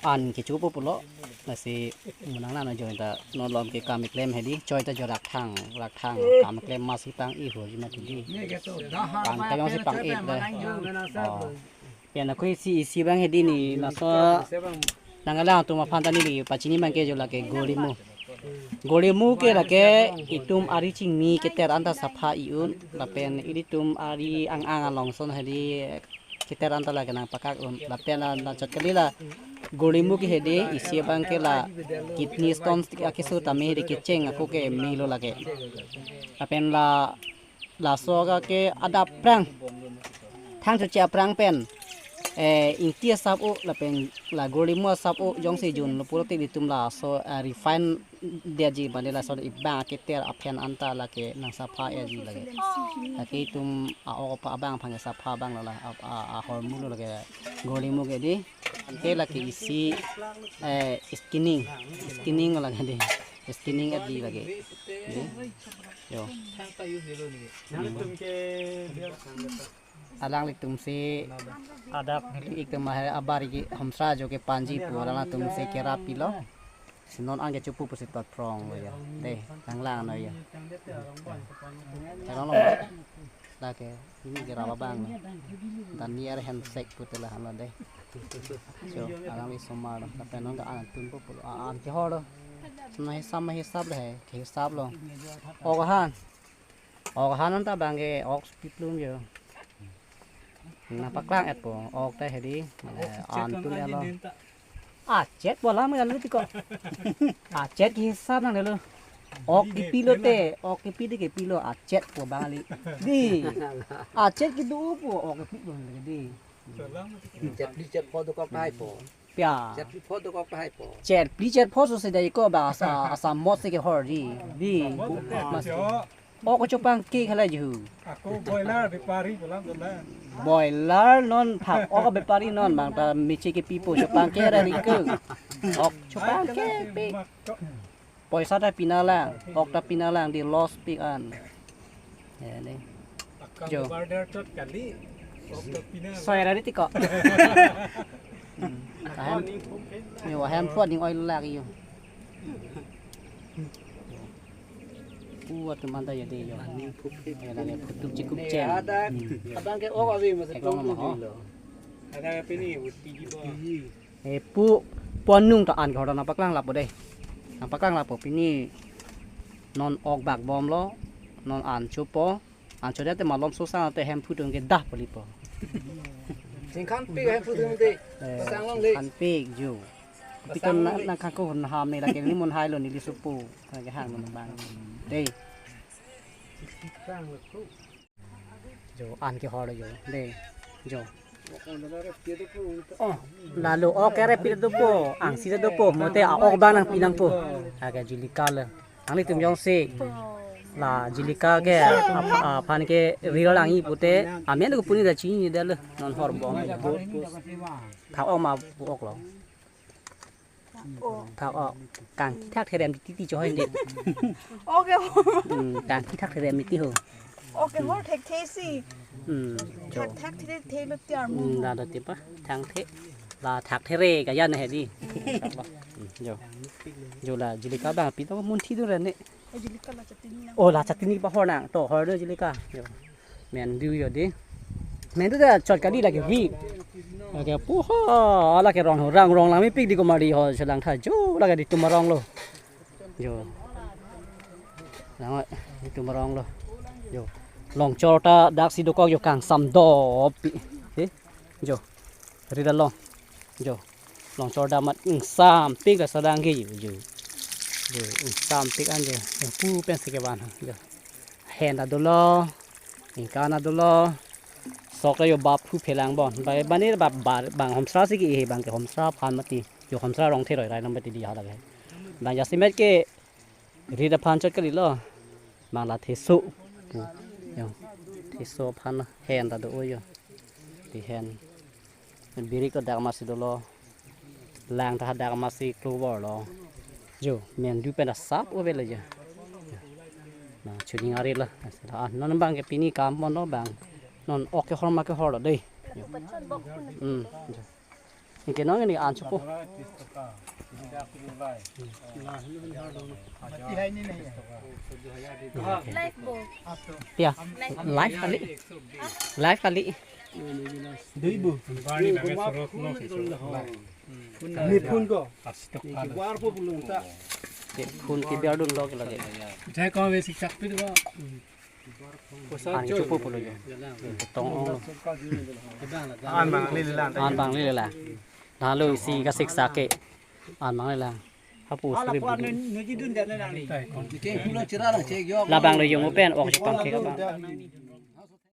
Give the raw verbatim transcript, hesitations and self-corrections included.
An kecho po pulo, lasi mo nanglangnon jo ta, non lom ke kam keklem hedi, choi ta jo rakthang, rakthang, kam keklem masi pang-i ho ji mati di. Pang kayong si pang-i le. Oh. Pen ako isi, isi abang hedi ne, laso nanglang atum aphan ta neli pachini abang ke jo lake gorimu. Gorimu ke lake itum ari chingni keter anta sapha i-un, lapen ilitum ari ang-ang along ason hedi keter anta lake nangpakak un. Lapen la, la chot kali la gorimu ke hedi, isi abang ke la kidney stones akeso tame hedi kecheng ako ke melo lake. Lapen la, laso ke adap aphrang, thang choche aphrang pen, eh, ingti asap o, lapen la gorimu asap o jongsi junlo pulote ilitum laso, eh, refine detji mane laso ibang keter aphan anta lake nangsapha-etji lake. Lake itum a-ok abang aphan sapha abang lo la, a, a, ahormu lo lake gorimu ke di. Ante lake isi, eh, skinning, skinning lake di. Skinning-et di lake. Di. Yo. Alanglitum si adap itum ahe abari ke homsra jo kepanji pu alanglitum si kerap pilo. Si non an kecho pu pusi tot phrong lo ya. Dei, nanglangnon ya. Chalong lo. Lake, pini kerap abang lo. Daniel Hensek pute lahenlo dei. Jo, alangli osomar lo. Lapen non ke an tun po pulo. A, an kehor lo. Sona hisap ma hisap le he, kehisap lo. Ok ahan. Ok ahan anta abang ke ok piplum jo. Nangpaklang-et po, ok ta hedi, eh, an tun lo. Achet po alam kan lo tiko. Achet kehisap nang lo. Ok kepi lote, ok kepi di kepi lo, achet po abang kali. Di. Achet kedo po, ok kepi lo di. Chet phli chet pho dokok lahai po. Pia. Chet phli pho dokok lahai po. Chet phli chet pho so se dei ko ba asa, asa mot si kehor di. Di. Mas. Ok chopangke khala ju. Ako boiler bepari pulang sana. Boiler non phak ok bepari non bang ta meche kepi po chopangke ra ri ke. Ok chopangke pi. Poisa ta pina lang, ok ta pina lang di loss pik an. Ya ni. Jo. Barder chot kali. Ok ta pina. Soi ra di tiko. Hmm. Ahem. Yo, ahem puat ning oil lak yo. Puat tu manda ya de yo. Ya lagi putuk cukup cen. Hmm. Abang ke ok abi masa. Ek long tuh ma ho. Ada apa ni? Uti ji ba. Eh, pu, pu anung ta an kehor nangpaklang lapo dei. Nangpaklang lapo pini non ok bak bom lo, non an chopo, an chodet te malom sosa te hemphu tum ke dah poli po. Singkhan pik hemphu tum te. Eh, sanglang le. Singkhan pik ju. Piton na, na kangko hun ham ni lake ni mun hai lo neli supu. Lake hang lo bang. Dei. Jo, an kehor jo. Dei. Jo. Oh, lalo ok kere pi dopo, angsi dopo, mote a ok bang nangpi nangpo. Aga jilika le. Nanglitum jongsi la jilika ke ap-, aphan ke real ang-i pute, amen ko puni da chini da le, non hor bom. Thak ok ma pu ok lo. Oh. Thak ok. Kangki thak therem titi chohoi ni. Ok. Hmm, kangki thak therem titi ho. Ok, hor thekthe si. Hmm, jo. Thak, thak the, the lo tiar mo. Hmm, la da tipa. Thangthe. La thak there ka yan he di. Hmm, jo. Jo la jilika bang pi to mun thi dun ren ne. Oh, jilika la chatini nang. Oh, la chatini pa hor nang. To hor do jilika. Jo. Mendu yo di. Mendu ta chot kali lake ri. Lake puho, lake rong rang rong lang mepik di komari ho selang tha jo lake di tum arong lo. Jo. Lang di tum arong lo. Jo. Longchor ta dak si dokok jo kangsam dopi. Eh? Jo. Ri da long. Jo. Longchor damat ingsampik la sadang ke jo. Jo. Ingsampik an jo. Jo. Pu pen si kevan ha. Jo. Hen ta dolo. Ingkan ta dolo. Sok ta jo bap pu phelang bon. Ba, bani ba, ba, bang homsra si ke bang ke homsra aphan mati. Jo homsra rong theroi rai nam mati di ha lake. Bang jasemet ke rit aphan chot kali lo. Bang la theso. Yo. Theso aphan hen ta do yo. Di hen. Birik ta dak masi dolo. Lang ta dak masi klobor lo. Jo, mendu pen ta sap o vele jo. Na chuning ari la. Ah, non bang ke pini kam mon lo bang. Non ok kehor ma kehor lo dei. Jo. Hmm. Jo. Anke non neli an chopo. Live bo. Tia. Live kali. Live kali. Dui bu. Ni phone ko. Ni ki war po bulung ta. Ke phone ke biar dun lo ke lagi. Jai ko ve sik sak pi ko. An chopo pulo jo. Tong ong lo. An bang lele lang. An bang lele lang. Nalo isi ka sik sak ke. An bang lele lang. Hapu suri bu. Labang lo jong open ok jepang ke ka bang.